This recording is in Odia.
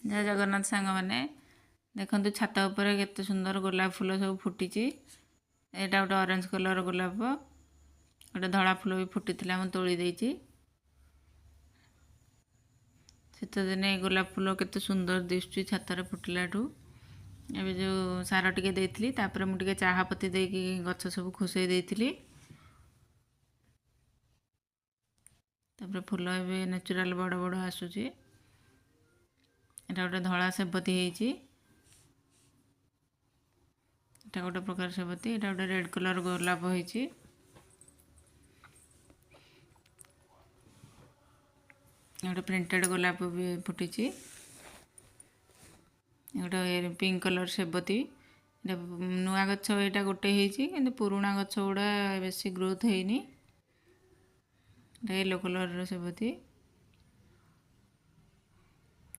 ଜୟ ଜଗନ୍ନାଥ ସାଙ୍ଗମାନେ, ଦେଖନ୍ତୁ ଛାତ ଉପରେ କେତେ ସୁନ୍ଦର ଗୋଲାପ ଫୁଲ ସବୁ ଫୁଟିଛି। ଏଇଟା ଗୋଟେ ଅରେଞ୍ଜ କଲର୍ ଗୋଲାପ, ଗୋଟେ ଧଳା ଫୁଲ ବି ଫୁଟିଥିଲା, ମୁଁ ତୋଳି ଦେଇଛି। ଶୀତଦିନେ ଗୋଲାପ ଫୁଲ କେତେ ସୁନ୍ଦର ଦିଶୁଛି ଛାତରେ ଫୁଟିଲାଠୁ। ଏବେ ଯେଉଁ ସାର ଟିକେ ଦେଇଥିଲି, ତାପରେ ମୁଁ ଟିକେ ଚାହା ପତି ଦେଇକି ଗଛ ସବୁ ଖୁସେଇ ଦେଇଥିଲି। ତାପରେ ଫୁଲ ଏବେ ନ୍ୟାଚୁରାଲ୍ ବଡ଼ ବଡ଼ ଆସୁଛି। ଏଇଟା ଗୋଟେ ଧଳା ସେବତୀ ହେଇଛି, ଏଇଟା ଗୋଟେ ପ୍ରକାର ସେବତୀ। ଏଇଟା ଗୋଟେ ରେଡ଼୍ କଲର୍ ଗୋଲାପ ହେଇଛି। ଗୋଟେ ପ୍ରିଣ୍ଟେଡ଼ ଗୋଲାପ ବି ଫୁଟିଛି। ଗୋଟେ ପିଙ୍କ କଲର୍ ସେବତୀ। ଏଇଟା ନୂଆ ଗଛ, ଏଇଟା ଗୋଟେ ହେଇଛି, କିନ୍ତୁ ପୁରୁଣା ଗଛ ଗୁଡ଼ା ବେଶୀ ଗ୍ରୋଥ୍ ହେଇନି। ଏଇଟା ୟେଲୋ କଲର୍ର ସେବତୀ।